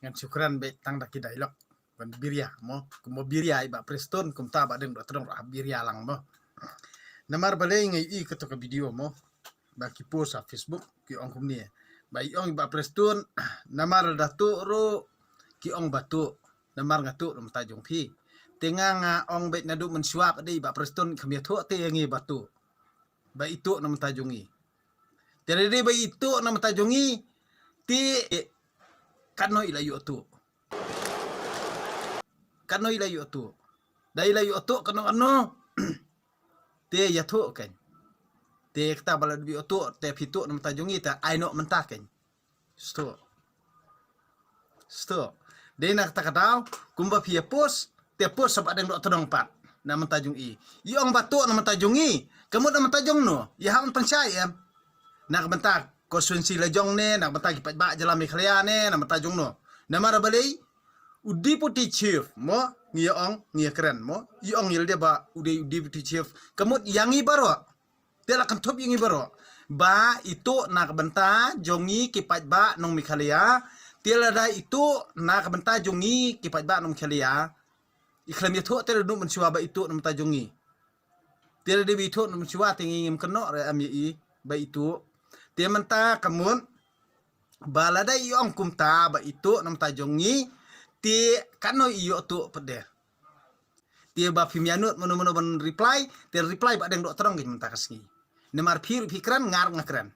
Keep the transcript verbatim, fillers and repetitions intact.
Ngan shu kren beit tang da ki dialogue ban biria mo. Kumba biria i Bah Prestone, kumta Bah Deng Dohtdong ruh hap biria lang mo. Namar balei nga ïohi kato ka video mo, ba ki post ha Facebook, ki ong kumne. Ba i ong i Bah Prestone, namar da tuh ruh ki ong ba tuh, namar nga tuh na bynta jong phi. Te nga nga ong beit naduh mynshuwa pat de i Bah Prestone, kham ïathuh te ïa ngi ba tuh, ba i tuh na bynta jong ngi. Te lada dei ba i tuh na bynta jong ngi, te katno i la ïoh tuh. Katno i la ïoh tuh. Da i la ïoh tuh katno katno, te ïathuh kein. Te kata ba lada ïoh tuh, te phi tuh na bynta jong ngi, te ai noh mynta kein. Sdang. Sdang. Dei na kata ka daw, kumba phi ïa post, te post sa Bah Deng Dohtdong pat na bynta jong i. I ong ba tuh na bynta jong ngi. Ka mut na bynta jong no? Ïa hap ban pynshai em. Na ka bynta constituency la jong ne, na ka bynta ki paidbah jylla Meghalaya ne, na ka bynta jong no? Namar balei? U Deputy Chief mo, ngi ïa ong, ngi ïa kren mo, i ong ïa lade ba u dei u Deputy Chief. Ka mut ïa ngi baroh, te la kynthup ïa ngi baroh, ba i tuh na ka bynta jong ngi ki paidbah nong Meghalaya. Te lada i tuh na ka bynta jong ngi ki paidbah nong Meghalaya, i khlem ïathuh te la duh mynshuwa ba i tuh na bynta jong ngi. Te lada dei ba i tuh na bynta jong ngi, te ngi ngim kynnoh re em ïa i ba i tuh. Te mynta ka mut ba lada i ong kumta ba i tuh na bynta jong ngi, te katno i ïoh tuh pat de? Te ba phim ïa nud mano mano ban reply, te reply Bah Deng Dohtdong kein mynta ka sngi. Namar phi ruh phi kren, nga ruh nga kren.